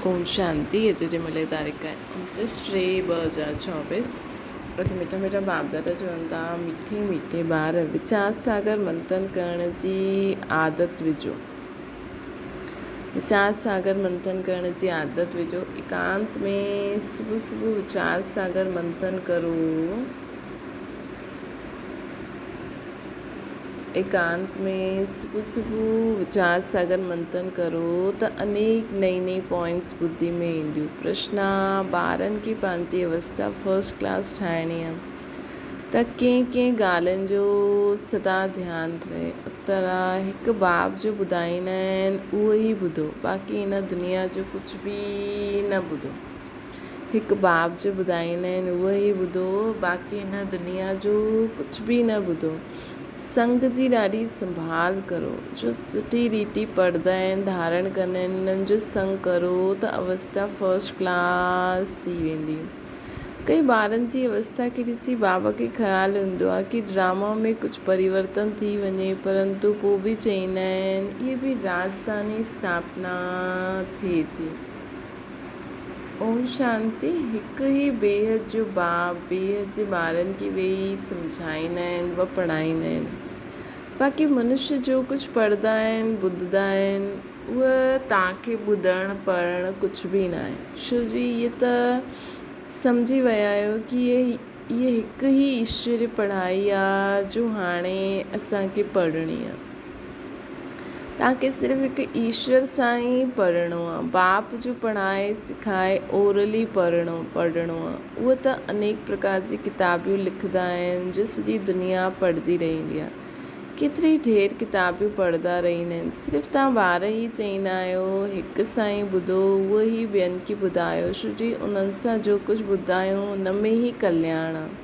اوم شانتي اڄ جي ملي تاريخ آهي 29 ٽي 2024 اڄ مٺا مٺا باپ دادا چون ٿا مٺي مٺي ٻار ويچار ساگر منٿن ڪرڻ جي عادت وجهو ويچار ساگر منٿن ڪرڻ جي عادت وجهو ايڪانت ۾ صبح صبح ويچار ساگر منٿن ڪرو ايڪانت ۾ صبح صبح ويچار ساگر منٿن ڪرو ته انيڪ نئين نئين پوائنٽس ٻڌي ۾ اينديون. پرشنا، ٻارن کي پنهنجي اوستا فرسٽ ڪلاس ٺاهڻي آ ته ڪنهن ڪنهن ڳالهين جو سدا ڌيان رهي. اترا، هڪ باب جو ٻڌائيندا آهن اهو ئي ٻڌو باقي هن دنيا جو ڪجهه به نه ٻڌو. هڪ باب جو ٻڌائيندا آهن اهو ئي ٻڌو باقي هن دنيا جو ڪجهه به نه ٻڌو. سنگ جي ڏاڍي سنڀال ڪرو جو سٺي ريتي پڙهندا آهن ڌارڻ ڪندا آهن انهن جو سنگ ڪرو ته اوستا فرسٽ ڪلاس ٿي ويندي. ڪئي ٻارن جي اوستا کي ڏسي بابا کي خيال ايندو آهي ڪي ڊراما ۾ ڪجهه پريورتن ٿي وڃي پرنتو پوء به چئيندا آهن اهي به راجڌاني اسٿاپنا ٿئي ٿي. اوم شانتي هڪ هي بيحد جو باب بيحد جي ٻارن کي ويهي سمجهائيندا آهن و پڙهائيندا آهن باقي منش جو ڪجهه پڙهندا آهن ٻڌندا آهن اهو توهان کي ٻڌڻ پڙهڻ ڪجهه به ناهي ڇو جي اهي ته سمجهي ويا آهيو ڪي اهي هڪ هي ايشوري پڙهائي آ جو هاڻي اسان کي پڙهڻي آ. توهان کي صرف هڪ ايشور سان ئي پڙهڻو آهي. باپ جو پڙهائي سکائي اورلي پڙهڻو پڙهڻو آهي. اهو ته انيڪ پرڪار جي ڪتابيون لکندا آهن جو سڄي دنيا پڙهندي رهندي آهي. ڪيتري ڍير ڪتابيون پڙهندا رهندا آهن. صرف توهان ٻار ئي چئيندا آهيو هڪ سان ئي ٻڌو اهو ئي ٻين کي ٻڌايو ڇو جي انهن سان جو ڪجهه ٻڌايون ان ۾ ئي ڪلياڻ آهي.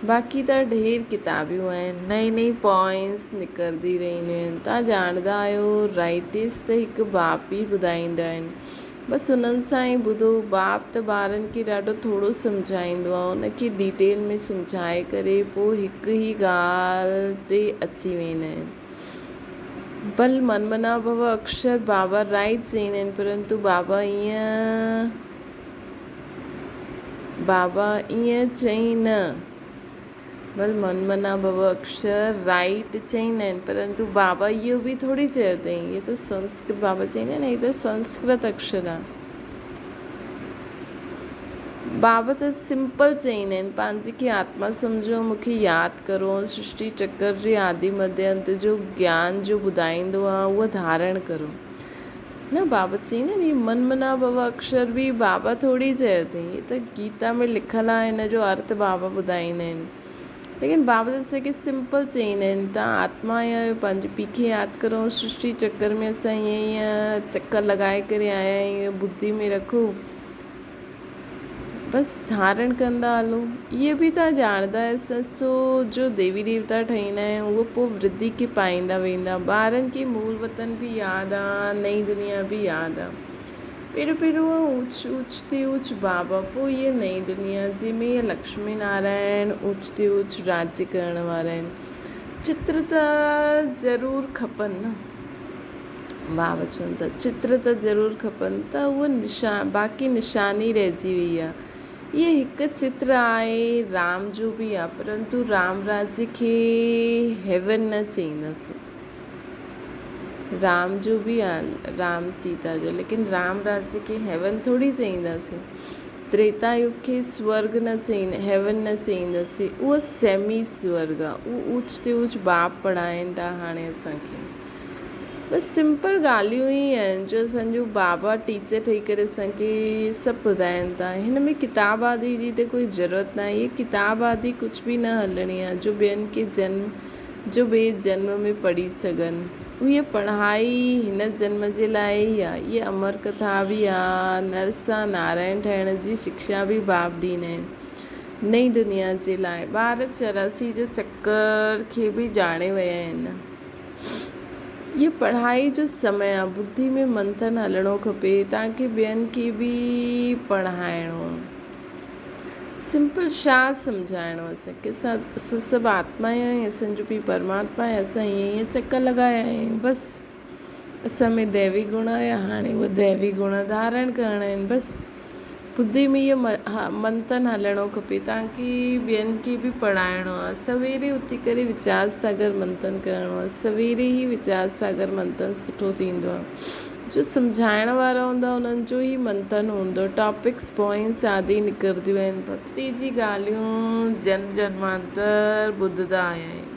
باقي ته ڍير ڪتابيون آهن، نئين نئين پوائنس نڪرندي رهنديون آهن. توهان ڄاڻندا آهيو رائٽس ته هڪ باپ ئي ٻڌائيندا آهن. بس انهن سان ئي ٻڌو. باپ ته ٻارن کي ڏاڍو ٿورو سمجهائيندو آهي. ان کي ڊيٽيل ۾ سمجهائي ڪري پوء هڪ ئي ڳالهه تي اچي ويندا آهن. ڀل من منا ڀو اڪشر بابا رائٽ چئيندا آهن پرنتو بابا ائين بابا ائين چئين نه. ڀل من منا ڀو اڪشر رائيٽ چئيندا آهن پرنتو بابا اهو به ٿوري چيو اٿئين اهي ته سنسڪرت بابا چئيندا آهن هي ته سنسڪرت اڪشر آهي. بابا ته سمپل چئيندا آهن پنهنجي کي آتما سمجهو مون کي ياد ڪرو سرشٽي چڪر جي آدي مڌي انت جو گيان جو ٻڌائيندو آهي اهو ڌارڻ ڪرو. نه بابا چئي نه هي من منا ڀو اڪشر به بابا ٿوري چيو اٿئي هي ته گيتا ۾ لکيل آهي هن جو ارٿ بابا ٻڌائيندا آهن ليڪن بابا ته اسان کي سمپل چئيندا آهن توهان آتما آهيو پنهنجي پيء کي ياد ڪرو سرشٽي چڪر ۾ اسان ائين ائين چڪر لڳائي ڪري آيا آهيون ٻڌي ۾ رکو بس ڌارڻ ڪندا هلو. اهي به توهان ڄاڻندا آهيو سچو جو ديوي ديوتا ٺهيندا آهن اهي پوء ورڌي کي پائيندا ويندا. ٻارن کي مول وطن به ياد آ نئين دنيا به ياد آ. پهريون پهريون اوچ اوچ تي اوچ بابا پوء اهي نئين دنيا جنهن ۾ اهي لڪشمي نارائڻ اوچ تي اوچ راڄ ڪرڻ وارا آهن. چتر ته ضرور کپن نه. بابا چون ٿا چتر ته ضرور کپن ته اهو نشان باقي نشاني رهجي وئي آهي. اهي هڪ چتر آهي رام جو به آهي پرنتو رام راجيه کي هيون نه چئينداسين. رام جو به آهي رام سيتا جو ليڪن رام راجيه کي هيون ٿوري چئينداسين. تريتا يگ کي سورگ نه چئين هيون نه چئينداسين اهو سيمي سورگ آهي اهو اوچ تي اوچ باپ پڙهائين ٿا هاڻي اسان کي. بس سمپل ڳالهيون ئي آهن جو اسان جو بابا ٽيچر ٺهي ڪري اسان کي سڀ ٻڌائين ٿا هن ۾ ڪتاب آدي جي ته ڪوئي ضرورت ناهي هي ڪتاب آدي ڪجهه به نه هلڻي آهي جو ٻين کي جنم جو ٻئي جنم ۾ پڙهي سگهن اهي پڙهائي هن جنم جي لاء ئي آهي اهي امر ڪٿا به آهي نر سان نارائڻ ٺهڻ جي شڪشا به باب ڏيندا آهن نئين دنيا جي لاء ٻار 84 جو چڪر کي به ڄاڻي ويا آهن. اهو پڙهائي جو سمي آ، ٻڌي ۾ منٿن هلڻو کپي، توهان کي ٻين کي به پڙهائڻو آ. سمپل ڇا سمجهائڻو اسان کي اسان اسان سڀ آتما آهيون اسان جو پيء پرماتما آهي اسان ائين ائين چڪر لڳايا آهيون بس. اسان ۾ ديوي گڻ آيا، هاڻي اهي ديوي گڻ ڌارڻ ڪرڻا آهن بس. ٻڌي ۾ اهو منٿن هلڻو کپي تاڪي ٻين کي به پڙهائڻو آهي. سويري اٿي ڪري ويچار ساگر منٿن ڪرڻو آهي. سويري ئي ويچار ساگر منٿن سٺو ٿيندو آهي. جو سمجهائڻ وارا هوندا انهن جو ئي منٿن هوندو. ٽاپڪس پوائنٽس آدي نڪرنديون آهن. ڀڳتي جي ڳالهيون جنم جنمانتر ٻڌندا آيا آهيون.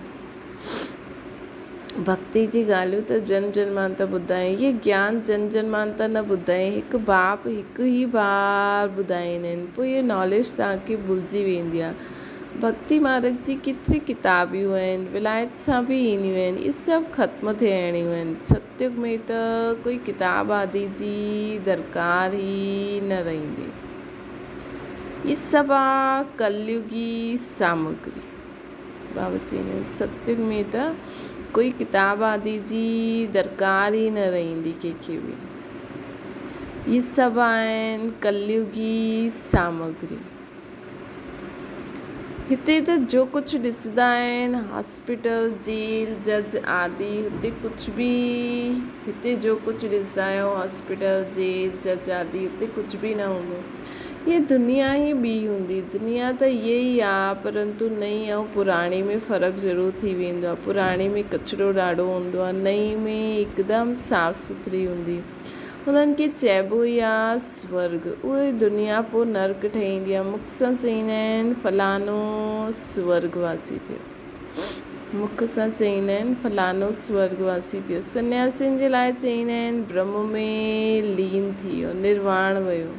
ڀڳتي جي ڳالهيون ته جنم جنمانتر ٻڌائين. اهي گيان جنم جنمانتر نه ٻڌائين. هڪ باپ هڪ ئي بار ٻڌائيندا آهن. پوء اها ناليج توهان کي ڀلجي ويندي آهي. ڀڳتي مارگ جي ڪيتري ڪتابيون آهن. ولايت سان به اينديون آهن. اهي سڀ ختم ٿيڻيون آهن. ستيگ ۾ ته ڪوئي ڪتاب آدي جي درڪار ئي نه رهندي. اهي سڀ آ ڪليگي سامگري. بابا چئيندا آهن ستيگ ۾ ته ڪوئي ڪتاب آدي جي درڪار ئي نه رهندي ڪنهن کي به. اهي سڀ آهن ڪليگي سامگري. هتي ته جو ڪجهه ڏسندا آهن هاسپيٽل، جيل، جج آدي هتي ڪجهه به هتي جو ڪجهه ڏسندا آهيو هاسپيٽل، جيل، جج آدي هتي ڪجهه به نه هوندو. هيء دنيا ئي ٻي هوندي. دنيا ته اها ئي آ، پرنتو نئين ۽ پراڻي ۾ فرق ضرور ٿي ويندو آ. پراڻي ۾ ڪچرو ڏاڍو هوندو آ، نئين ۾ هڪدم صاف سٿري هوندي. هنن کي چئبو ئي آ سورڳ. اهي دنيا پوء نرڪ ٺهيندي آ. مک سان چئيندا آهن فلانو سورڳ واسي ٿيو. مک سان چئيندا آهن فلانو سورڳ واسي ٿيو. سنياسين جي لاء چئيندا آهن برهم ۾ لين ٿي ويو، نرواڻ ويو.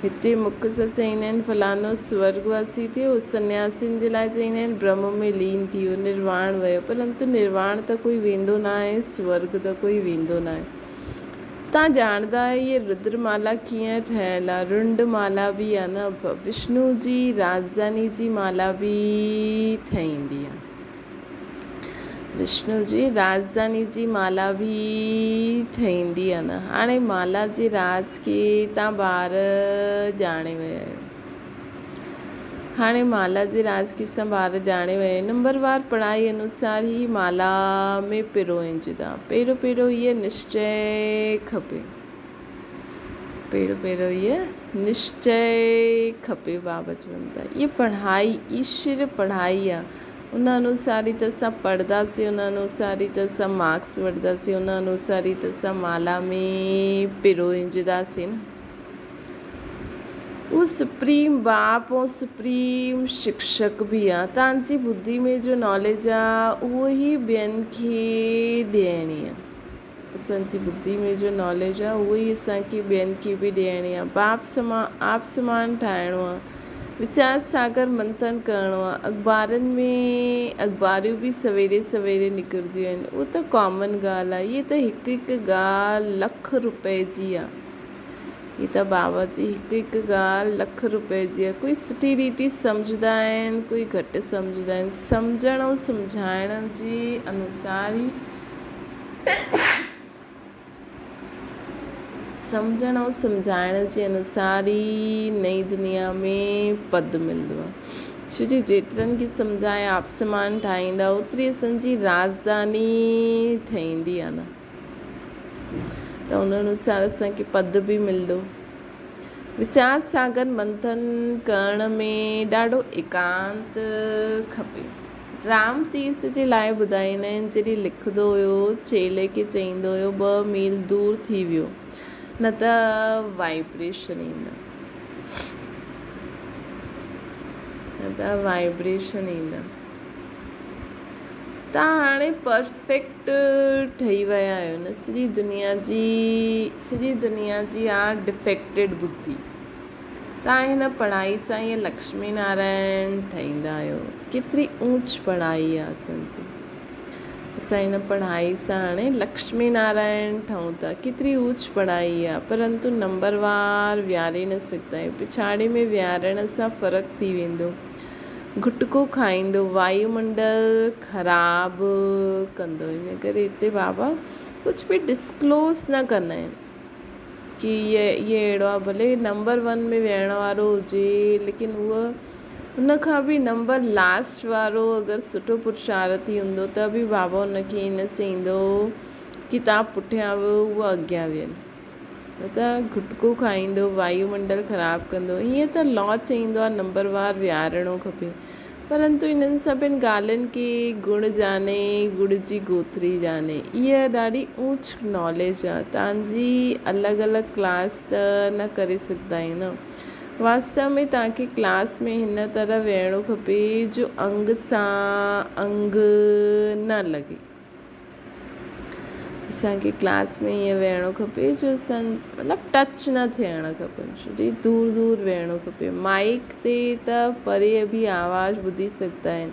هتي مک سان چئيندا آهن فلانو سورڳ واسي ٿيو، سنياسين جي لاء چئيندا آهن برهم ۾ لين ٿي ويو، نرواڻ ويو. پرنتو نرواڻ ته ڪوئي ويندو ناهي، سورڳ ته ڪوئي ويندو ناهي. تان ڄاڻندا آهيو هيء ردر مالا ڪيئن ٺهيل آهي؟ رنڊ مالا به آهي نه، وشنو جي راڄڌاني جي مالا به ٺهيندي آهي. وشنو جي راڄڌاني جي مالا به ٺهيندي آهي نه. هاڻي مالا جي راز کي تان ٻار ڄاڻي ويا آهيو. هاڻي مالا جي راز کي اسان ٻار ڄاڻي ويا آهيون. نمبر وار پڙهائي انوسار هي مالا ۾ پروئجدا. پهريون پهريون هيء نشچي کپي. پهريون پهريون هيء نشچي کپي. بابا چون ٿا هيء پڙهائي ايشور پڙهائي آهي. ان انوسار ئي ته اسان پڙهنداسين، ان انوسار ئي ته اسان مارڪس وٺنداسين، ان انوسار ئي ته اسان مالا ۾ پروئجنداسين نه. اهو سپريم باپ ۽ سپريم شڪشڪ به آ. توهان جي ٻڌي ۾ جو ناليج آ اهو ئي ٻين کي ڏيڻي آ. اسان جي ٻڌي ۾ جو ناليج آ اهو ئي اسان کي ٻين کي به ڏيڻي آ. باپ سمان آپ سمان ٺاهڻو آ. ويچار ساگر منٿن ڪرڻو آ. اخبارن ۾ اخباريون به سويري سويري نڪرنديون آهن. اهو ته ڪامن ڳالهه آ. هيء ته هڪ هڪ ڳالهه لک روپئي جي آ. هي ته بابا جي هڪ هڪ ڳالهه لک روپئي جي آهي. ڪوئي سٺي ريتي سمجهندا آهن ڪوئي گهٽ سمجهندا آهن. سمجهڻ ۽ سمجهائڻ جي انوسار ئي سمجهڻ ۽ سمجهائڻ جي انوسار ئي نئين دنيا ۾ پد ملندو آهي. ڇو جو جيترن کي سمجهائي آپ سمان ٺاهيندا اوتري اسان جي راڄڌاني ٺهندي آهي نه. ته ان انوسار اسان کي پد به ملندو. ويچار ساگر منٿن ڪرڻ ۾ ڏاڍو ايڪانت کپي. رام تيرٿ جي لاء ٻڌائيندا آهن جڏهن لکندو هيو چيلي کي چئيندو هيو ٻه ميل دور ٿي ويو نه ته وائبريشن ايندا. نه ته وائبريشن ايندا. توهان هاڻي پرفيڪٽ ٺهي ويا آهيو نه سڄي دنيا جي سڄي دنيا جي آ ڊفيڪٽيڊ ٻڌي توهان هن پڙهائي سان ائين لڪشمي نارائڻ ٺهيندا آهيو ڪيتري اونچ پڙهائي آ اسان جي اسان هن پڙهائي سان هاڻي لڪشمي نارائڻ ٺهون ٿا ڪيتري اونچ پڙهائي آ پرنتو نمبر وار ويهاري نه سگهندا آهيون پڇاڙي ۾ ويهارڻ سان فرق ٿي ويندو گٽڪو کائيندو وايو منڊل خراب ڪندو ان ڪري هتي بابا ڪجهه به ڊسڪلوز نه ڪندا آهن ڪي هيء هيء اهڙو آهي ڀلي نمبر ون ۾ ويهڻ وارو هجي ليڪن هوء ان کان به نمبر لاسٽ وارو اگر سٺو پرشارٿي هوندو ته به بابا ان کي نه چئيندو. ڪي توهان پٺيان ويهو اهي اڳيان ويهن. نه ته گهٽڪو کائيندو، وايو منڊل خراب ڪندو. ائين ته لا چئيندو آهي نمبر وار ويهارڻو کپي. پرنتو انهن سڀن ڳالهين کي گڻ ڄاڻي ڳڙ جي ڳوٿري ڄاڻي. اها ڏاڍي اوچ ناليج آهي. توهان جي الڳ الڳ ڪلاس ته نه ڪري سگهندا آهيون نه. واستو ۾ توهان کي ڪلاس ۾ هن طرح ويهڻو کپي جو انگ سان انگ نه لڳي. اسان کي ڪلاس ۾ ائين ويهڻو کپي جو اسان مطلب ٽچ نه ٿيڻ کپن ڇو دور دور ويهڻو کپي مائڪ تي ته پري به آواز ٻڌي سگهندا آهن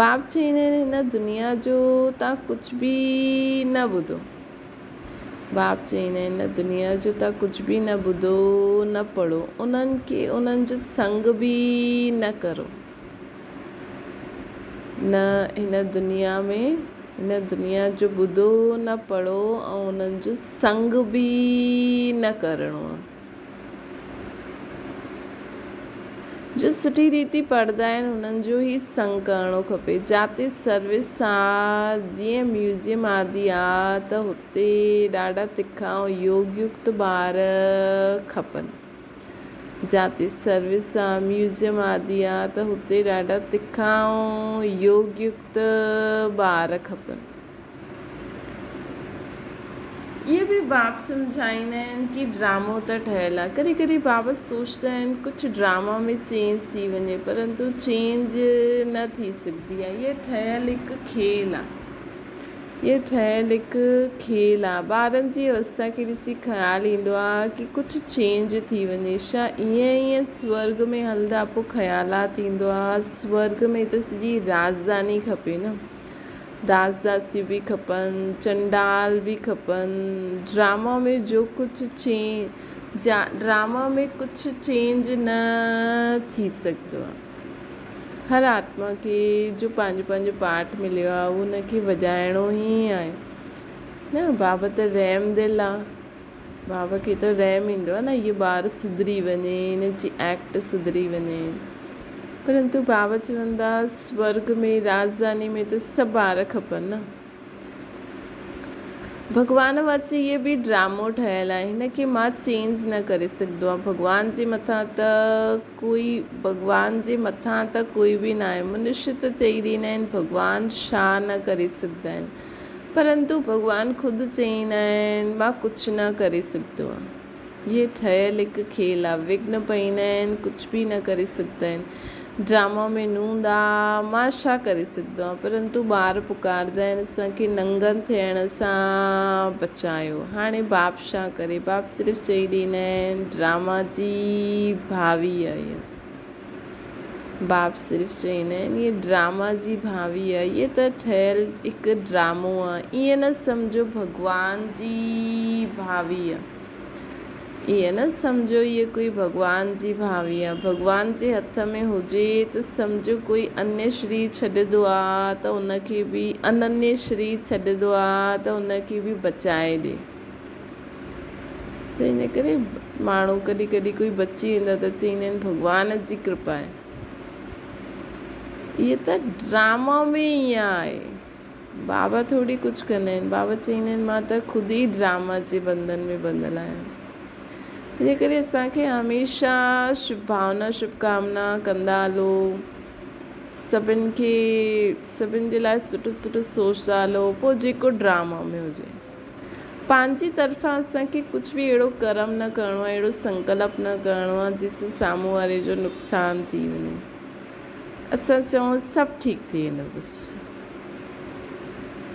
باپ چئيندا آهن هن دنيا جو تان ڪجهه به نه ٻڌو باپ چئيندا آهن هن دنيا جو تان ڪجهه به نه ٻڌو نه پڙهو انهن کي انهن جو سنگ به نه ڪرو نه هن دنيا ۾ هن دنيا جو ٻڌو نه پڙهو ۽ انهن جو سنگ به نه ڪرڻو آهي. جو سٺي ريتي پڙهندا آهن انهن جو ئي سنگ ڪرڻو کپي. جاتي سروس آ جيئن ميوزيم آدي آ ته هتي ڏاڍا تکا ۽ يوگ يڪت ٻار کپن. جاتي سروس آ، ميوزيم آدي آ ته هتي ڏاڍا تکا ۽ يوگ يڪت ٻار کپن. اهي به باب سمجهائيندا آهن ڪي ڊرامو ته ٺهيل آ. ڪڏهن ڪڏهن بابا سوچدا آهن ڪجهه ڊراما ۾ چينج ٿي وڃي پرنتو چينج نه ٿي سگهندي آ. اهي ٺهيل هڪ کيل آ. اهو ٺهيل هڪ کيل آ. ٻارن جي اوسٿا کي ڏسي خيال ايندو آ ڪي ڪجهه چينج ٿي وڃي. ڇا ائين ائين سورڳ ۾ هلندا پوء خيالات ايندو آ سورڳ ۾ ته سڄي راڄڌاني کپي نه. داس داسيون به کپن، چنڊال به کپن. ڊراما ۾ جو ڪجهه چين جا ڊراما ۾ ڪجهه چينج نه ٿي سگهندو آ. هر آتما کي جو پنهنجو پنهنجو پارٽ مليو آهي اهو ان کي وڄائڻو ئي آهي نه بابا ته رحم دل آ بابا کي ته رحم ايندو آهي نه اهو ٻار سڌري وڃي ان جي ايڪٽ سڌري وڃي پرنتو بابا چوندا سورگ ۾ راڄڌاني ۾ ته سڀ ٻار کپن نه ڀڳوان وچ اهي به ڊرامو ٺهيل آهي هن کي مان چينج نه ڪري سگهندو آهيان ڀڳوان جي مٿان ته ڪوئي ڀڳوان جي مٿان ته ڪوئي به نه آهي منشي ته چئي ڏيندا آهن ڀڳوان ڇا نه ڪري سگهندا آهن پرنتو ڀڳوان خود چئيندا آهن مان ڪجهه نه ڪري سگهندو آهيان اهي ٺهيل هڪ کيل آ وگهن پئيندا آهن ڪجهه به نه ڪري سگهندا آهن ڊراما ۾ نوند آ مان ڇا ڪري سگهندو آهيان پرنتو ٻار پڪاردا آهن اسان کي ننگن ٿيڻ سان بچايو هاڻي باپ ڇا ڪري باپ صرف چئي ڏيندا آهن ڊراما جي ڀاوي آ اها باپ صرف چئيندا آهن اهي ڊراما جي ڀاوي آ اهي ته ٺهيل هڪ ڊرامو آ ائين نه سمجهو ڀڳوان جي ڀاوي آ ائين نه سمجهو اهي ڪوئي ڀڳوان جي ڀاوي آ ڀڳوان جي هٿ ۾ هجي ته سمجهو ڪوئي انيه شرير ڇڏندو آ ته ان کي به اننيه شرير ڇڏندو آ ته ان کي به بچائي ڏي. ته ان ڪري ماڻهو ڪڏهن ڪڏهن ڪوئي بچي ويندو آهي ته چئيندا آهن ڀڳوان جي ڪرپا آهي. اهي ته ڊراما ۾ ائين آهي. بابا ٿوري ڪجهه ڪندا آهن. بابا چئيندا آهن مان ته خود ئي ڊراما جي بنڌن ۾ ٻڌل آهيان. ان ڪري اسان کي هميشه شڀ ڀاونا شڀ ڪامنا ڪندا هلو. سڀن کي سڀن جي لاء سٺو سٺو سوچدا هلو پوء جيڪو ڊراما ۾ هجي. پنهنجي طرفان اسان کي ڪجهه به اهڙو ڪرم نه ڪرڻو آهي، اهڙو سنڪلپ نه ڪرڻو آهي جنهن سان سامهون واري جو نقصان ٿي وڃي. اسان چئون سڀ ٺيڪ ٿي ويندو بس.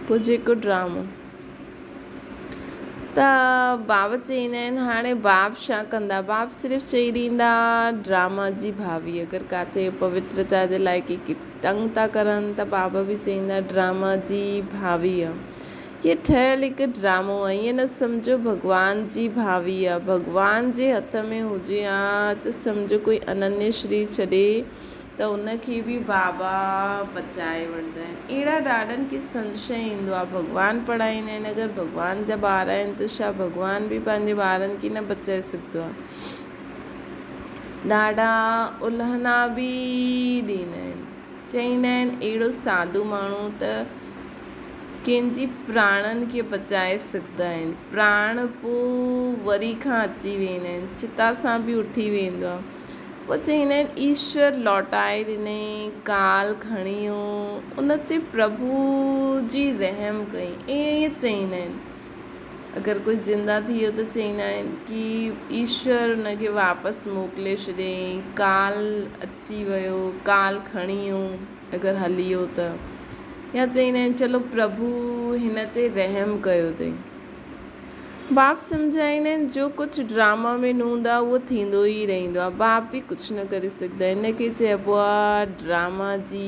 پوء جيڪو ڊرامو ته بابا چئيندا آهن هاڻي باب ڇا ڪندا؟ باب صرف چئي ڏيندا ڊراما جي ڀاوي اگر ڪاٿي پوترتا جي لاء ڪي تنگ ٿا ڪرن ته بابا به چئيندا ڊراما جي ڀاوي آ. هي ٺهيل هڪ ڊرامو آ ائين نه سمجهو ڀڳوان جي ڀاوي آ ڀڳوان جي هٿ ۾ هجي ها ته سمجهو ڪوئي اننيه شرير ڇڏي ته ان کي به بابا بچائي وٺندا آهن اهڙا ڏاڍن کي سنشي ايندو آ ڀڳوان پڙهائيندا آهن اگر ڀڳوان جا ٻار آهن ته ڇا ڀڳوان به پنهنجي ٻارن کي نه بچائي سگهندو آ ڏاڍا الهنا به ڏيندا آهن چئيندا آهن اهڙو ساڌو ماڻهو ته. ڪنهن جي پراڻن کي بچائي سگهندا آهن. پراڻ پوء وري کان اچي ويندا آهن. چتا سان به اٺي ويندو آهي. پوء چئيندا آهن ايشور لوٽائي ڏنئي، ڪال کڻي ويو، ان تي پرڀو جي رحم ڪئي. ائين چئيندا آهن. اگر ڪوئي زنده ٿي ويو ته چئيندا آهن ڪي ايشور ان کي واپس موڪلي ڇڏيائين، ڪال اچي ويو، ڪال کڻي ويو اگر هلي ويو ته يا چئيندا آهن چلو پرڀو هن تي رحم ڪيو اٿئي. باپ سمجهائيندا آهن جو ڪجهه ڊراما ۾ هوندو آهي اهو ٿيندو ئي رهندو آهي باپ به ڪجهه نه ڪري سگهندا آهن هن کي چئبو آهي ڊراما جي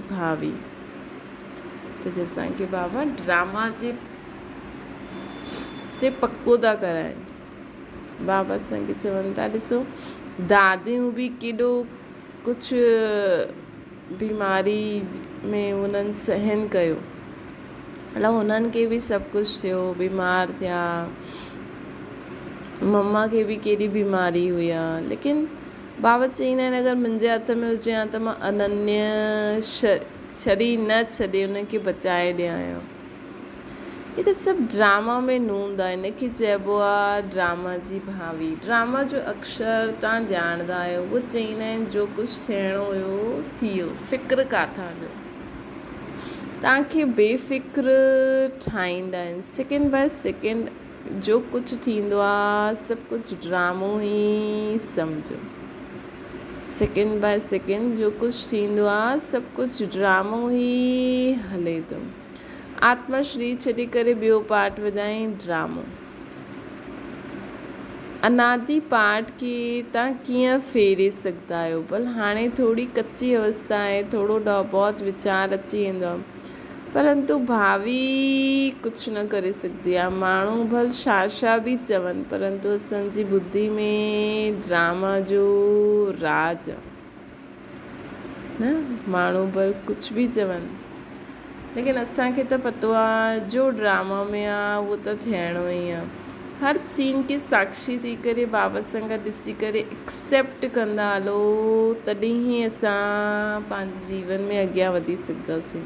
ڀاوي ته اسان کي بابا ڊراما جي تي پڪو ٿا ڪرائين. بابا اسان کي چون ٿا ڏسو داديون به ڪيڏو ڪجهه بيماري ۾ انهن سهن ڪيو مطلب انهن کي به سڀ ڪجهه ٿيو بيمار ٿيا مما کي به ڪيڏي بيماري هئي آ ليڪن بابا چئيندا آهن اگر منهنجي هٿ ۾ هجي ها ته مان اننيه شرير نه ڇڏي انهن کي بچائي ڏيان ها. هي ته سڀ ڊراما ۾ نوند آ ان کي چئبو آ ڊراما جي ڀاوي. ڊراما جو اڪشر تان ڄاڻندا آهيو. اهو چئيندا آهن جو ڪجهه ٿيڻو هيو ٿي ويو. فڪر ڪاٿان جو. تان کي بي فڪر ٺاهيندا آهن. سيڪنڊ باء سيڪنڊ جو ڪجهه ٿيندو آ سڀ ڪجهه ڊرامو ئي سمجهو. سيڪنڊ باء سيڪنڊ جو ڪجهه ٿيندو آ سڀ ڪجهه ڊرامو ئي هلي ٿو. آتما شرير ڇڏي ڪري ٻيو پارٽ وڄائين ڊرامو. انادي پارٽ کي تان ڪيئن ڦيري سگهندا آهيو ڀل هاڻي ٿوري ڪچي اوستا آهي ٿورو بهت ويچار اچي ويندو آهي پرنتو ڀاوي ڪجهه نه ڪري سگهندي آهي ماڻهو ڀل شا شا به چون پرنتو اسان جي ٻڌي ۾ ڊراما جو راڄ آهي. نه ماڻهو ڀل ڪجهه به چون ليڪن اسان کي ته پتو آ جو ڊراما ۾ آ اهو ته ٿيڻو ئي آ هر سين کي ساڪشي ٿي ڪري بابا سان گڏ ڏسي ڪري ايڪسيپٽ ڪندا هلو تڏهن ئي اسان پنهنجي جيون ۾ اڳيان وڌي سگهنداسين.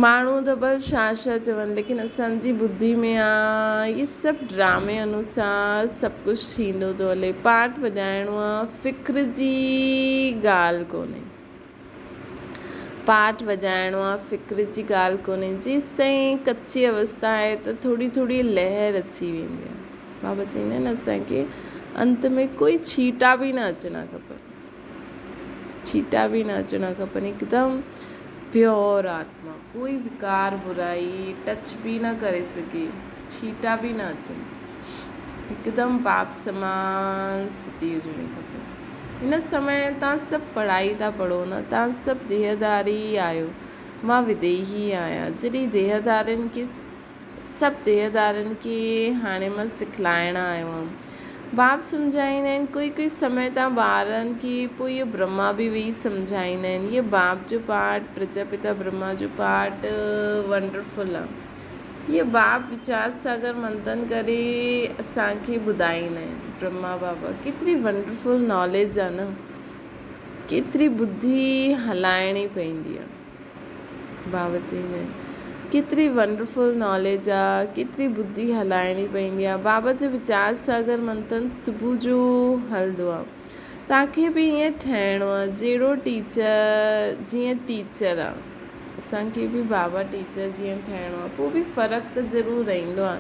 ماڻهو ته ڀل ڇا ڇا چون ليڪن اسان جي ٻڌي ۾ آ اهي سڀ ڊرامي انوسار سڀ ڪجهه ٿيندو ٿو هلي پارٽ وڄائڻو آ فڪر جي ڳالهه ڪونهي پارٽ وڄائڻو آ فڪر جي ڳالهه ڪونهي جيستائين ڪچي اوستا آهي ته ٿوري ٿوري لهر اچي ويندي آ بابا چئيندا آهن اسان کي انت ۾ ڪوئي ڇيٽا به نه اچڻا کپن. ڇيٽا به نه اچڻا کپن هڪدم پيور آتما ڪوئي وڪار برائي ٽچ به نه ڪري سگهي ڇيٽا به نه اچن هڪدم باپ سمان ستي هجڻي کپي هن سمي تان سڀ پڙهائي ٿا پڙهو نه تان سڀ ديهداري ئي آهيو مان وديهي آهيان جڏهن ديهدارين کي سڀ ديهدارن کي هاڻي مان سکلائڻ آيو هئم. باپ سمجهائيندا آهن، ڪوئي ڪوئي سمي تان ٻارن کي پوء اهو برهما به ويهي سمجهائيندا آهن. اهو باپ جو پارٽ، پرجاپتا برهما جو پارٽ ونڊرفل آهي. اهو باپ ويچار ساگر منٿن ڪري اسان کي ٻڌائيندا آهن. برهما بابا ڪيتري ونڊرفل ناليج آهي نه. ڪيتري ٻڌي هلائڻي پوندي آهي. بابا چئيندا آهن ڪيتري ونڊرفل ناليج آ ڪيتري ٻڌي هلائڻي پوندي آ بابا جو ويچار ساگر منٿن صبح جو هلندو آ توهان کي به ائين ٺهڻو آ جهڙو ٽيچر جيئن ٽيچر آ اسان کي به بابا ٽيچر جيئن ٺهڻو آ پوء به فرق ته ضرور رهندو آ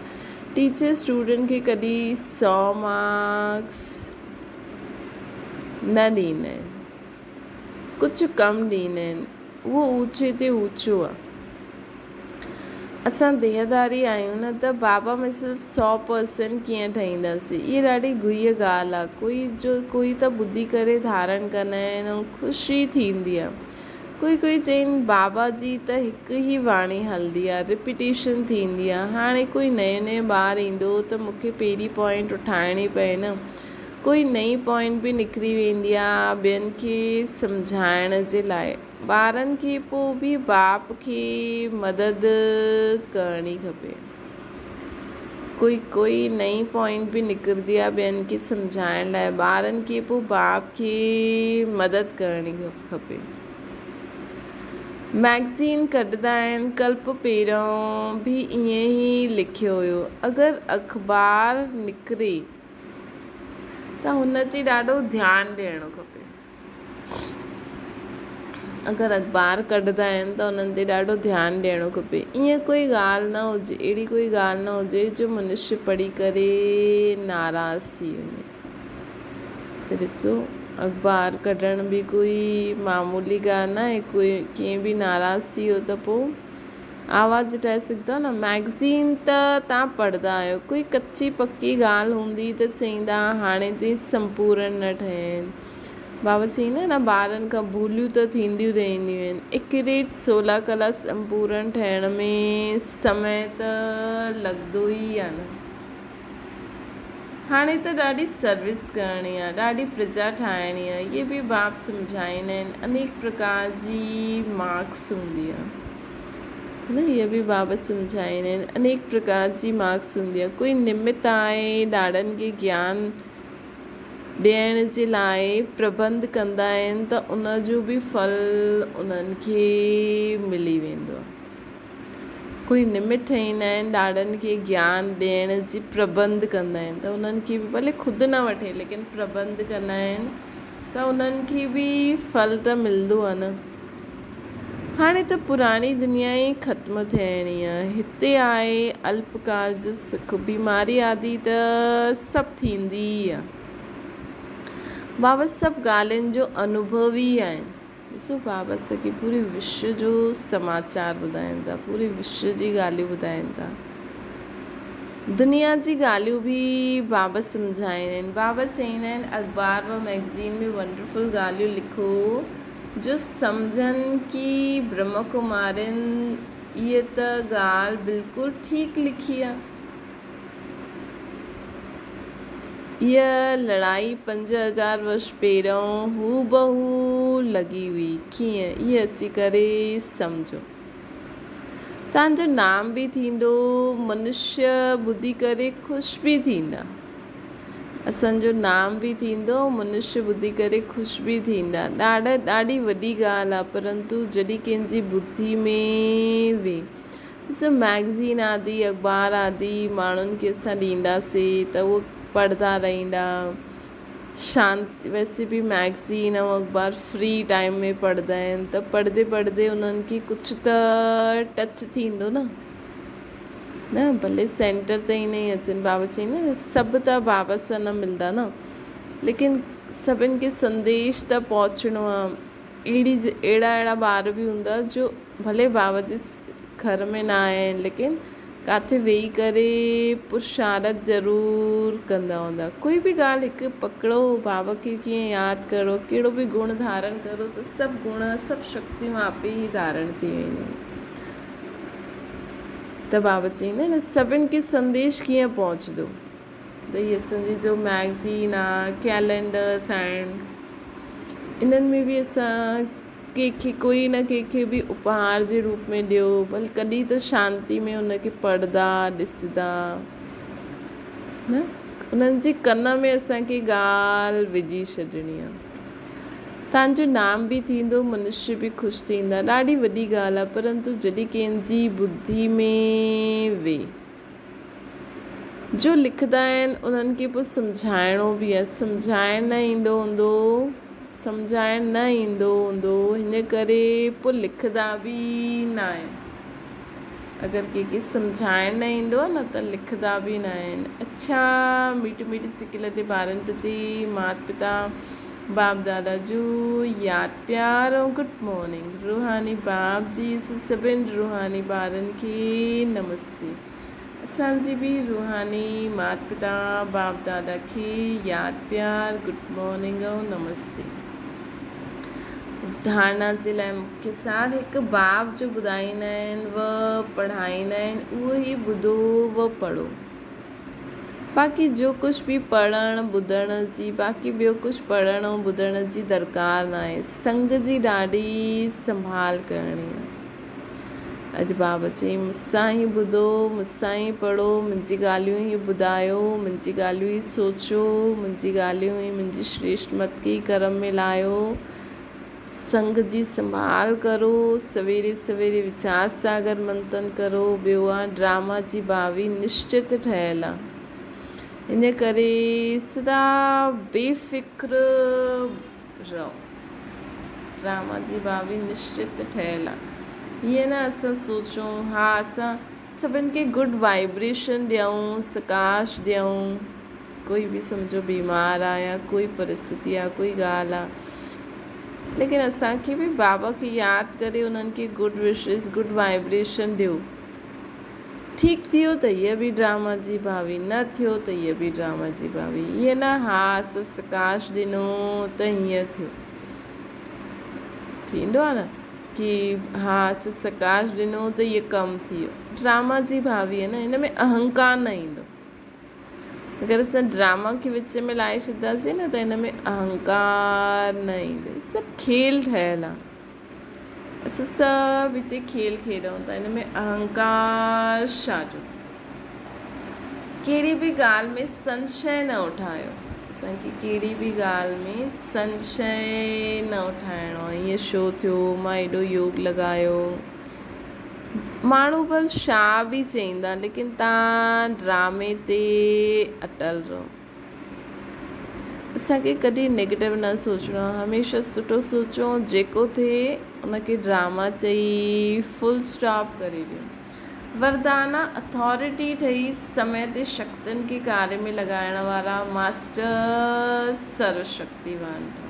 ٽيچر اسٽوڊنٽ کي ڪڏهن سو مارڪس نه ڏيندا آهن ڪجهه ڪم ڏيندا آهن اهو اوچي تي اوچو آ. اسان ديهداري آهيون نه ته بابا مثل سو پرسنٽ ڪيئن ٺهينداسين اهي ڏاڍي گهيء ڳالهه آ ڪوئي جو ڪوئي ته ٻڌي ڪري ڌارڻ ڪندا آهن ۽ خوشي ٿيندي آ ڪوئي ڪوئي چئين بابا جي ته هڪ ئي واڻي هلندي آ رپيٽيشن ٿيندي آ هاڻي ڪوئي نئين نئين ٻار ايندو ته مونکي پهرين پوائنٽ اٺائڻي پئي نه ڪوئي نئين پوائنٽ به نڪري ويندي آ ٻين کي سمجهائڻ جي لاء ٻارن کي پو به باپ کي مدد ڪرڻي کپي ڪوئي ڪوئي نئين پوائنٽ به نڪرندي آ ٻين کي سمجهائڻ لاء ٻارن کي پو باپ کي مدد ڪرڻي کپي. مئگزين ڪڍندا آهن ڪلپ پهريون به ائين ئي لکيو هيو اگر اخبار نڪري ته هن تي ڏاڍو ڌيان ڏيڻو کپي اگر اخبار ڪڍندا آهن ته انهن تي ڏاڍو ڌيان ڏيڻو کپي ائين ڪوئي ڳالهه نه هجي اهڙي ڪوئي ڳالهه نه هجي جو منشي پڙهي ڪري ناراض ٿي وڃي ته ڏسو اخبار ڪڍڻ به ڪوئي معمولي ڳالهه ناهي ڪوئي ڪيئن به ناراض ٿي ويو ته پوء آواز اٺائي سگهندو آهي نه ميگزين ته توهان پڙهندا آهيو ڪوئي ڪچي پڪي ڳالهه هوندي ته چئيندا هاڻي تائين سمپورڻ نه ٺهيا آهن بابا چئيندا نه ٻارن کان ڀوليون ته ٿينديون رهنديون آهن ايڪيوريٽ سولا ڪلا سمپورڻ ٺهڻ ۾ سمي ته لڳندو ئي آهي نه. هاڻي ته ڏاڍي سروس ڪرڻي آ، ڏاڍي پرجا ٺاهڻي آ، اهي به باپ سمجهائيندا آهن، انيڪ پرڪار جي مارڪس هوندي آ، نه اهي به باب سمجهائيندا آهن، انيڪ پرڪار جي مارڪس هوندي آ، ڪوئي نمت آهي ڏاڍن کي گيان ڏيڻ جي لاء پربنڌ ڪندا آهن ته ان جو به ڦل انهن کي ملي ويندو آ. ڪوئي نمت ٺهيندا آهن ڏاڏن کي گيان ڏيڻ جي پربنڌ ڪندا آهن ته انهن کي به ڀلي خود نه وٺي ليڪن پربنڌ ڪندا آهن ته انهن کي به ڦل ته ملندو آهي نه هاڻي ته پراڻي دنيا ئي ختم ٿيڻي آهي هتي آهي الپ ڪال جو سک بيماري آدي ته سڀ ٿيندي ئي آهي بابا سڀ ڳالهين جو انوڀوي آهن ڏسو بابا سکي پوري وشو جو سماچار ٻڌائين ٿا پوري وشو جي ڳالهيون ٻڌائين ٿا دنيا جي ڳالهيون به بابا سمجهائيندا آهن بابا چئيندا آهن اخبار و مئگزين ۾ ونڊرفل ڳالهيون لکو جو سمجهن ڪي برهما ڪمارين هيء ته ڳالهه بلڪل ٺيڪ لکي آهي. هيء لڙائي 5000 ورش پهريون هوبهو لڳي هئي. ڪيئن؟ هيء اچي ڪري سمجهو. توهان جو نام به ٿيندو، منشيه ٻڌي ڪري خوش به ٿيندا. اسان جو نام به ٿيندو، منشيه ٻڌي ڪري خوش به ٿيندا. ڏاڍ ڏاڍي وڏي ڳالهه آهي، پرنتو جڏهن ڪنهن جي ٻڌي ۾ ويهي. ڏسو مئگزين آدي اخبار آدي ماڻهن کي اسان ڏينداسي ته اهو پڙهندا رهندا شانتي ويسي به مئگزين ۽ اخبار فري ٽائيم ۾ پڙهندا آهن ته پڙهندي پڙهندي انهن کي ڪجهه ته ٽچ ٿيندو نه نه ڀلي سينٽر تائين نه اچن بابا چئي نه سڀ ته بابا سان نه ملندا نه ليڪن سڀني کي سنديش ته پهچڻو آهي اهڙي اهڙا اهڙا ٻار به هوندا جو ڀلي بابا جي گهر ۾ نه آيا آهن ليڪن ڪاٿي ويهي ڪري پرشارت ضرور ڪندا هوندا ڪوئي به ڳالهه هڪ پڪڙو بابا کي ڪيئن ياد ڪرو ڪهڙو به گڻ ڌارڻ ڪرو ته سڀ گڻ سڀ شڪتيون آپ ئي ڌارڻ ٿي وينديون آهن ته بابا چئيندا آهن سڀن کي سنديش ڪيئن پهچندو ته هي اسان جي جو مئگزين آ ڪئلينڊرس آهن انهن ۾ به اسان ڪنهن کي ڪوئي نه ڪنهن کي به اپهار جي روپ ۾ ڏيو ڀل ڪڏهن ته شانتي ۾ ان کي پڙهندا ڏسندا نه انهن جي ڪن ۾ اسان کي ڳالهه وجهي ڇڏڻي آ تان جو نام به ٿيندو منشي به خوش ٿيندا ڏاڍي وڏي ڳالهه آ پرنتو جڏهن ڪنهن جي ٻڌي ۾ وي جو لکندا آهن انهن کي پوء سمجهائڻو به آهي سمجهائڻ نه ايندو هوندو سمجهائڻ نه ايندو هوندو هن ڪري پوء لکندا به نه آهن اگر ڪنهن کي سمجهائڻ نه ايندو آهي نه ته لکندا به نه آهن اڇا ميٺي ميٺي سڪل تي ٻارن پرتي مات پتا باپ دادا جو ياد پيار ۽ گڊ مارننگ روحاني باپ جي سڀن روحاني ٻارن کي نمستي اسان جي به روحاني مات پتا باپ دادا کي ياد پيار گڊ مارننگ ۽ نمستي ڌارڻا جي لاء مکيه سار هڪ باب جو ٻڌائيندا آهن و پڙهائيندا آهن اهو ئي ٻڌو و پڙهو باقي جو ڪجهه به پڙهڻ ٻڌڻ جي باقي ٻيو ڪجهه پڙهڻ ۽ ٻڌڻ جي درڪار ناهي سنگ جي ڏاڍي سنڀال ڪرڻي آهي اڄ بابا چئي مون سان ئي ٻڌو مون سان ئي پڙهو منهنجي ڳالهيون ئي ٻڌايو منهنجي ڳالهيون ئي سوچو منهنجي ڳالهيون ئي منهنجي شريشٽ مت کي ئي ڪرم ۾ لايو. سنگ جي سنڀال ڪرو، سويري سويري ويچار ساگر منٿن ڪرو، ٻيو آ ڊراما جي باوي نشچت ٺهيل آ، ان ڪري سدا بي فڪر رهو. ڊراما جي باوي نشچت ٺهيل آ، ائين نه اسان سوچون ها اسان سڀن کي گڊ وائبريشن ڏيون، سڪاش ڏيون، ڪوئي به سمجهو بيمار آ يا ڪوئي پرستتي آ ڪوئي ڳالهه آ ليڪن اسان کي به بابا کي ياد ڪري انهن کي گڊ وشز گڊ وائبريشن ڏيو ٺيڪ ٿيو ته هيء به ڊراما جي ڀاوي نه ٿيو ته هيء به ڊراما جي ڀاوي ائين نه ها اسان سڪاش ڏنو ته هيئن ٿيو ٿيندو آ نه ڪي ها اسان سڪاش ڏنو ته هيء ڪم ٿي ويو ڊراما جي ڀاوي آ نه هن ۾ اهنڪار نه ايندو اگر اسان ڊراما کي وچ ۾ لائي ڇڏينداسين نه ته هن ۾ اهنڪار نه ايندو هي سڀ کيل ٺهيل آهي اسان سڀ هتي کيل کيڏون ٿا هن ۾ اهنڪار ڇا جو ڪهڙي به ڳالهه ۾ سنشي نه اٺايو اسانکي ڪهڙي به ڳالهه ۾ سنشي نه اٺائڻو آهي ائين ڇو ٿيو مان ايڏو يوگ لڳايو ماڻهو ڀل ڇا به چئيندا ليڪن تان ڊرامي تي اٽل رهو. اسان کي ڪڏهن نيگيٽو نه سوچڻو آهي هميشه سٺو سوچو جيڪو ٿئي ان کي ڊراما چئي فل اسٽاپ ڪري ڏيو. وردانا اٿارٽي ٺهي سمي تي شڪتين کي ڪاري ۾ لڳائڻ وارا ماسٽر سرو شڪتيوان ٺهو.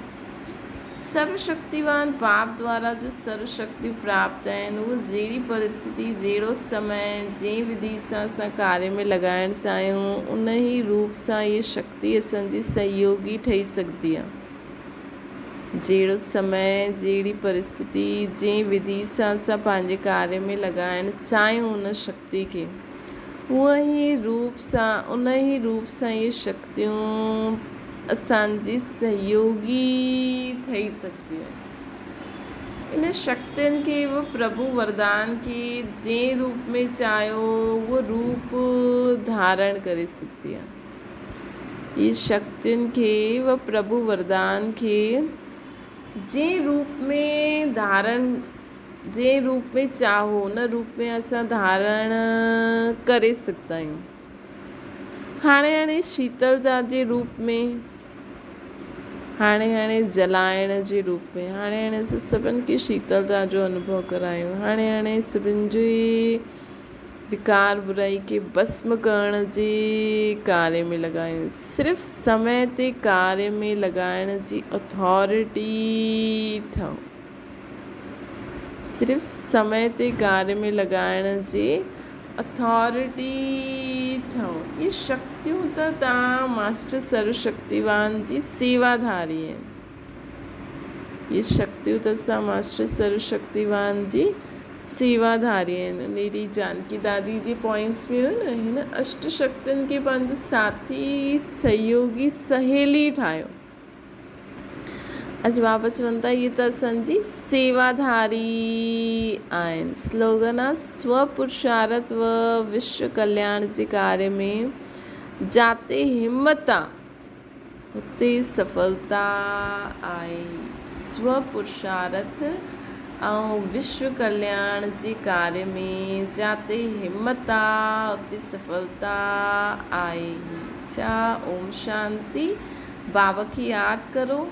سرو شڪتيوان باپ دوارا جو سرو شڪتيون پراپت آهن، اهو جهڙي پرسٿتي، جهڙو سمي، جنهن وڌي سان اسان ڪاري ۾ لڳائڻ چاهيون، ان ئي روپ سان اها شڪتي اسان جي سهيوگي ٺهي سگهندي آهي. جهڙو سمي، جهڙي پرسٿتي، جنهن وڌي سان اسان پنهنجي ڪاري ۾ لڳائڻ چاهيون ان شڪتي کي، اهو ئي روپ سان، ان ئي روپ سان اهي شڪتيون اسان جي سهيوگي ٺهي سگهنديون آهن. ان شڪتين کي به پرڀو وردان کي جنهن روپ ۾ چاهيو اهو روپ ڌارڻ ڪري سگهندي آهي. اهي شڪتين کي به پرڀو وردان کي جنهن روپ ۾ ڌارڻ جنهن روپ ۾ چاهو ان روپ ۾ اسان ڌارڻ ڪري سگهندا آهيون. هاڻي هاڻي شيتلتا جي روپ ۾، هاڻي هاڻي جلائڻ جي روپ ۾، هاڻي هاڻي اسان سڀن کي شيتلتا جو انوڀو ڪرايون، هاڻي هاڻي سڀن جي وڪار برائي کي ڀسم ڪرڻ جي ڪاري ۾ لڳايون. صرف سمي تي ڪاري ۾ لڳائڻ جي اٿارٽي ٺهو. صرف سمي تي ڪاري ۾ لڳائڻ جي اٿارٽي ٺهو. اهي شڪتيون ته توهان ماسٽر سرو شڪتيوان جي سيواڌاري آهن. اهي شڪتيون ته اسان ماسٽر سرو شڪتيوان جي سيواڌاري آهن. ان ڏينهن جانڪي دادي جي پوائنٽس ۾ هيو نه هن اشٽ شڪتين کي پنهنجو ساٿي، سهيوگي، سهيلي ٺاهيو. اڄ بابا چون ٿا اهي ته اسان جي سيواڌاري آهن. سلوگن آ سو پرشارٿ و وشو ڪلياڻ جي ڪاري ۾ جاتي همت آ اتي سڦلتا آهي. سو پرشارٿ ۽ وشو ڪلياڻ جي ڪاري ۾ جاتي همت آ اتي سڦلتا آهي. ڇا اوم شانتي. بابا کي ياد ڪرو.